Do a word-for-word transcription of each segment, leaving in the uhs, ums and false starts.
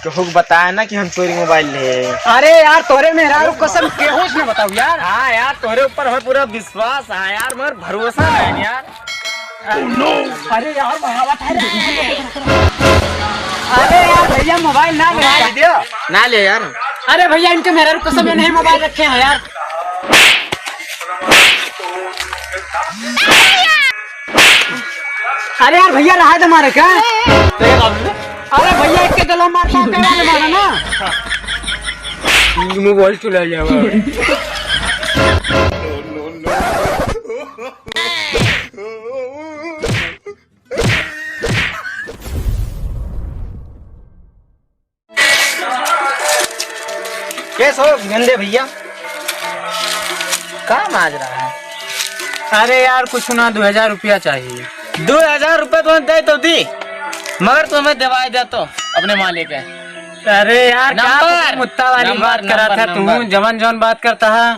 केहू के बताए ना कि हम चोरी मोबाइल ले। अरे यार, तोरे मेहरारू कसम केहू से न बताऊ यार। हाँ यार, तोरे ऊपर हमें पूरा विश्वास है यार, मगर भरोसा नहीं यार। अरे यार, बहावत है रे। अरे यार भैया, मोबाइल ना ले। मोबाइल दे दिया? ना ले यार। अरे भैया, इनके मेहरारू कसम ये नहीं मोबाइल रखे हैं यार। अरे यार भैया, रहा दे मारे का? अरे भैया, एक के गला मारता, तेरा ले मारा ना। मोबाइल चुरा लिया हुआ। कैसे हो गंदे भैया, का माज रहा है? अरे यार, कुछ ना, दो हजार रुपया चाहिए। दो हजार रुपया तुम्हें दे तो दी, मगर तुम्हें देवाए दे तो अपने मालिक है। अरे यार, क्या नंबर, मुत्ता वाली नंबर, बात करा नंबर, था तू? नंबर। जवन जवन बात करता है,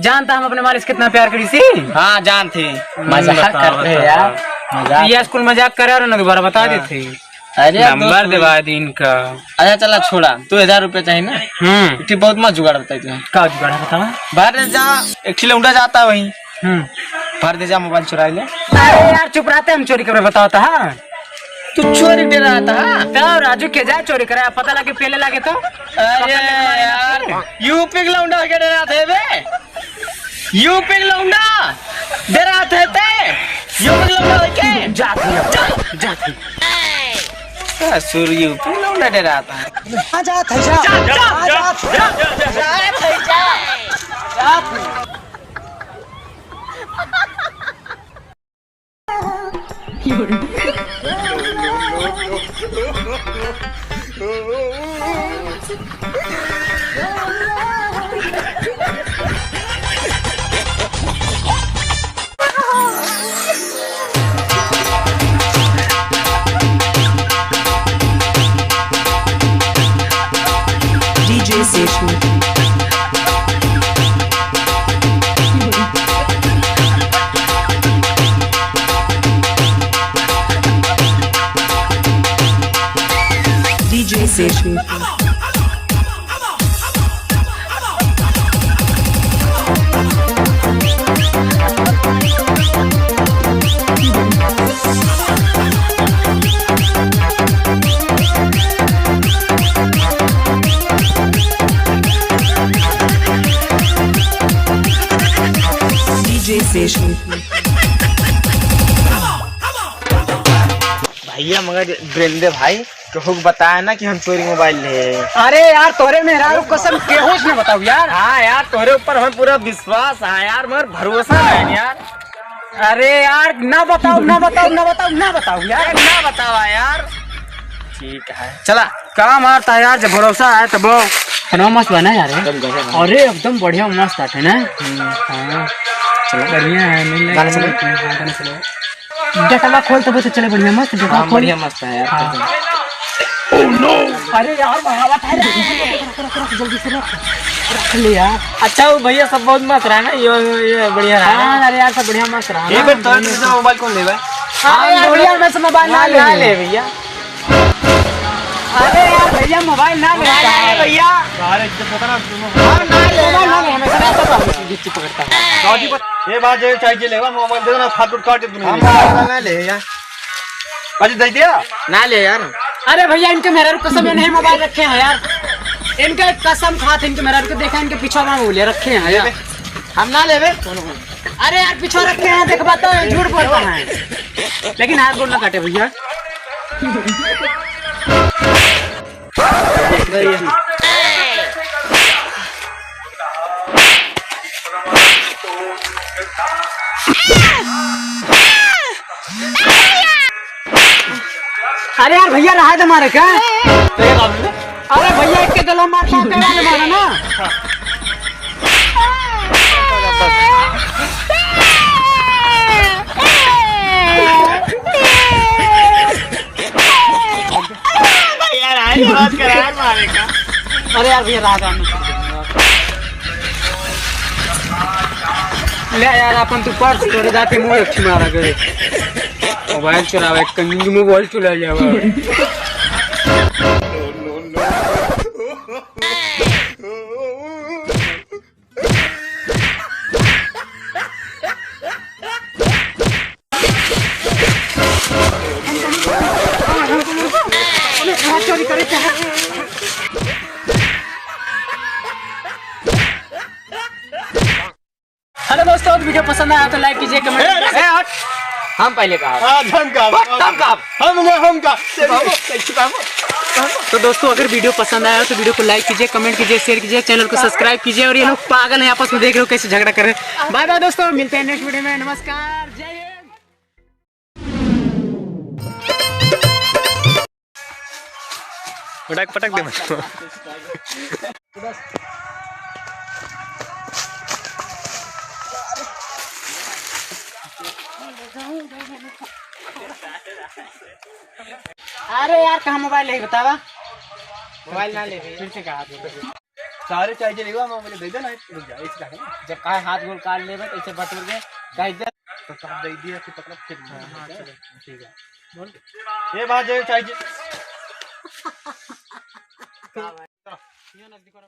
जानता हम अपने मालिक से कितना प्यार करी सी। हाँ, जानते। हम्म, मजाक बताओ, करते हैं बताओ, यार। बताओ। मजाक। ये स्कूल मजाक करे और ना दोबारा बता हाँ। देते। अरे, नंबर दोस्त देवा दी इनका। अच्छा, चला, छोड़ा, दो हजार रुपया चाहिए ना? हम्म। इतनी बहुत मत जुगाड़ बताई तुम्हें। का जुगाड़ है, बतावा? बाहर जा, एक ठिला उंडा जाता वहीं। हम्म। भर दे जा, मोबाइल चुरा ले। अरे यार, चुप रहते, हम चोरी करबे बतावत हा। तू चोरी डरात हा? तो राजू के जाए चोरी करे, पता लगे पहले लागे तो। अरे यार, यूपी के लौंडा के डरात है बे? यूपी के लौंडा डरात है ते? यूपी के लौंडा है के? जात है, जात है। ससुर यूपी के लौंडा डरात है। आ जात है, जा। जा, जा, आ जा, जात है। जा, जा, जा, जा। जात है, जा। जात है। DJ Session. DJ Session. DJ Session. भैया, मगर बिरेंद्र भाई, केहू के बताए ना कि हम चोरी मोबाइल ले। अरे यार, तोरे मेहरारू कसम केहू से ना बताऊ यार। हाँ यार, तोरे ऊपर हमें पूरा विश्वास है यार, मगर भरोसा नहीं यार। अरे यार, ना बताऊ, ना बताऊ, ना बताऊ, ना बताऊ यार। अरे ना बतावा यार। ठीक है, चला। का मारता है यार, जब भरोसा है तब। खाना मस्त बना यार। एकदम गजब है। अरे एकदम बढ़िया मस्त आते ना। हम्म। हाँ। चलो। बढ़िया है, मिल गाना चलो। हाँ, गाना चलो। डेटवा खोल तब तो चले, बढ़िया मस्त डेटवा हाँ, खोल। बढ़िया मस्त है यार, हाँ। एकदम। अरे यार, बहावत है रे। रख, रख, रख, रख, जल्दी से रख। रख ले यार। अच्छा, वो भैया सब बहुत मस्त रहा ना, ये, ये बढ़िया रहा। हाँ, अरे यार, सब बढ़िया मस्त रहा ये ना। बेटा, तोरे से मोबाइल कौन लेबा? हाँ यार, भैया, मैं से मोबाइल ना ना, ना ले। ले भैया। अरे यार भैया, मोबाइल ना ले। मोबाइल ना ले भैया। अरे इज्जत होता ना दोनों। हम ना ले। मोबाइल ना ले, हमें सदा तो हम गिट्टी पकड़ता है। काजी पर ये बात जे चाहिए लेवा, मोबाइल दे देना, फाट फूट काट दे दुनिया हम में। मोबाइल ना ले यार। काजी दे दिया? ना ले यार। अरे भैया, इनके मेहरारू कसम ये नहीं मोबाइल रखे हैं यार। इनके कसम खात इनके मेहरारू के देखा, इनके पीछा में बोले रखे हैं यार। हम ना लेबे। अरे यार, पीछा रखे हैं, देखबा तो झूठ बोलता है, लेकिन हाथ गोड़ ना काटे भैया। अरे यार भैया, रहा दे मारे का? अरे भैया, एक के गला मारता, तेरा ले मारा ना। यार, आज बात करा यार, मारे का। अरे यार भैया, रात आने। ले यार, अपन तू पर्स तोरे जाके मुंह एक मारा गए। मोबाइल चुरावे, कंजूस मोबाइल चुरा लिया हुआ। हेलो दोस्तों, तो वीडियो पसंद आया तो लाइक कीजिए, कमेंट ए, ए, हट। हम पहले कहा। आज हम का। हम का। हम लोग हम का। तो दोस्तों, अगर वीडियो पसंद आया हो तो वीडियो को लाइक कीजिए, कमेंट कीजिए, शेयर कीजिए, चैनल को सब्सक्राइब कीजिए। और ये लोग पागल हैं, आपस में देख रहे हो कैसे झगड़ा कर रहे हैं। बाय बाय दोस्तों, मिलते हैं नेक्स्ट वीडियो में। नमस्कार, जय हिंद। पटक पटक दे। अरे यार, कहाँ मोबाइल है बतावा? मोबाइल ना ले, फिर से कहा। सारे चाहिए लेवा, मोबाइल दे दे ना, रुक जा, एक सेकंड। जब काहे हाथ गोड़ काट लेबे तो इसे बटोर दे, कह दे। तो साहब दे दिया कि पकड़ फिर। हाँ, हाँ, ठीक है। ठीक है। बोल। ये बात जो चाहिए। ये नजदीक वाला